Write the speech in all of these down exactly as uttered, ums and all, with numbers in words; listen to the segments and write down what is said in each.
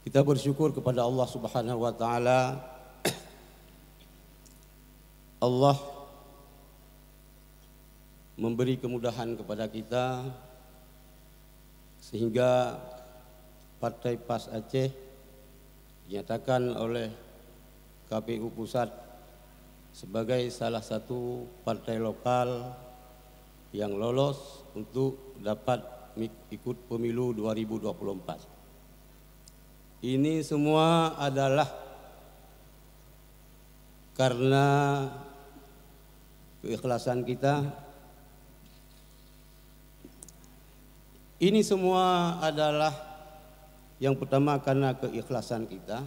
Kita bersyukur kepada Allah Subhanahu wa Ta'ala. Allah memberi kemudahan kepada kita, sehingga Partai PAS Aceh dinyatakan oleh K P U Pusat sebagai salah satu partai lokal yang lolos untuk dapat mi-, ikut pemilu dua ribu dua puluh empat. Ini semua adalah karena keikhlasan kita. Ini semua adalah yang pertama karena keikhlasan kita.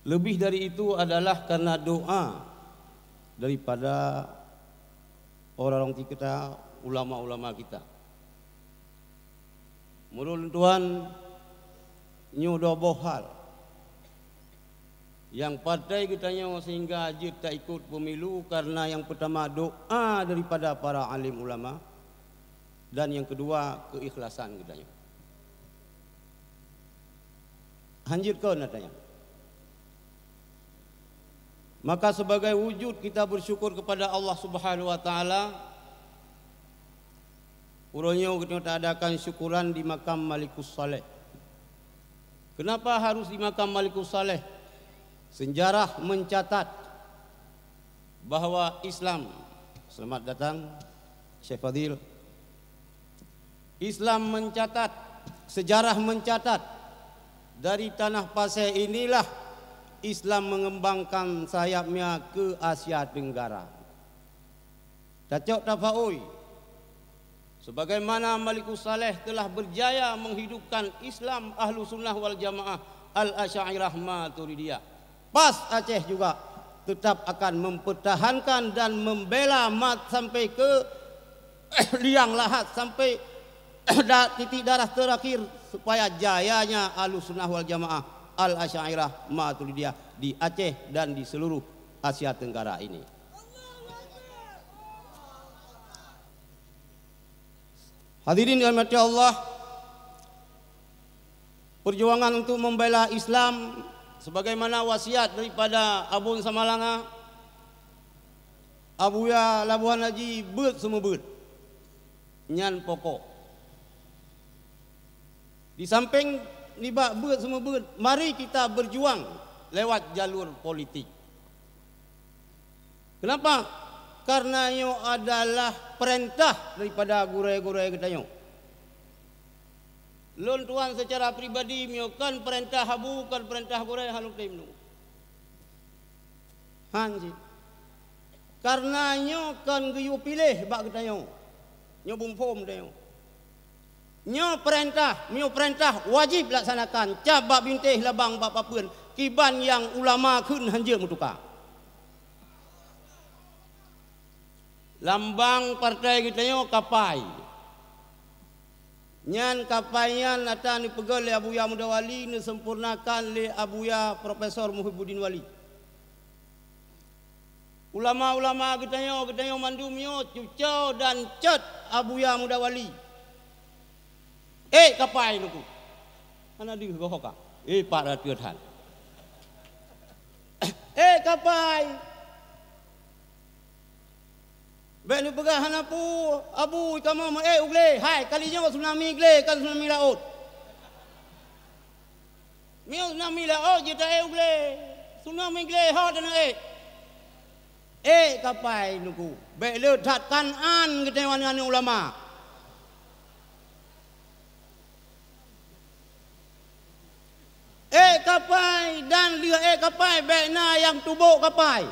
Lebih dari itu adalah karena doa daripada orang-orang kita, ulama-ulama kita. Meunurot lôn tuan, nyoe dua boh hal nyang patéh geutanyoe sehingga jeuet taikot pemilu, karena nyang peutama doa daripada para alim ulama, dan nyang keudua keikhlasan geutanyoe. Hanjeuet kon ata nyan. Maka sebagai wujud kita bersyukur kepada Allah Subhanahu wa Ta'ala, uroe nyoe geutanyoe taadakan syukuran di makam Malikus Saleh. Kenapa harus di makam Malikus Saleh? Sejarah mencatat bahwa Islam, selamat datang, Syekh Fadil. Islam mencatat, sejarah mencatat, dari tanah pasé inilah Islam mengembangkan sayapnya ke Asia Tenggara. Tacok tafaui, sebagaimana Malikus Saleh telah berjaya menghidupkan Islam Ahlussunnah wal Jamaah, Al-Asy'ariyah, Maturidiyah, PAS Aceh juga tetap akan mempertahankan dan membela mat sampai ke liang lahat, sampai da-, titik darah terakhir, supaya jayanya Ahlussunnah wal Jamaah, Al-Asy'ariyah, Maturidiyah di Aceh dan di seluruh Asia Tenggara ini. Hadirin dirahmati Allah, perjuangan untuk membela Islam sebagaimana wasiat daripada Abon Samalanga, Abuya Labuhan Haji beuet seumeubeuet. Nyan pokok. Di samping nibak beuet seumeubeuet, mari kita berjuang lewat jalur politik. Kenapa? Karena nyoe adalah perintah daripada gurée-gurée geutanyoe. Lôn tuan secara pribadi, meunyoe kon perintah abu, kon perintah gurée, hana lôn tem lôn. Han cit. Karena nyoe kon geuyue piléh bak geutanyoe. Nyoe bumphom geutanyoe. Nyoe peurintah, meunyoe peurintah wajéb laksanakan, cap bak bintéh labang bak papeuen, kiban nyang ulama kheun hanjeuet meutuka. Lambang partai geutanyoe kapai. Nyan kapai nyan ata neupeugöt lé Abuya Muda Wali, neuseumpurnakan lé Abuya Profesor Muhibuddin Wali. Ulama-ulama geutanyoe, geutanyoe mandum nyoe cucoe dan cot Abuya Muda Wali. Eh, kapai nuku. Hana deuh goh ka. Eh, pat ratus han. Eh, kapai. Bék neupeugah hana peue, Abu, kamoe meu-ék u glé. Hai, kali nyoe tsunami glé, kon tsunami laôt. Meunyoe tsunami laôt jeuet ta-ék u glé, tsunami glé ho taneuk ék. Ék kapai nuku, bék le that Kanaan geutanyoe aneuëk ulama. Ék kapai dan lheueh ék kapai bék na nyang tubôk kapai.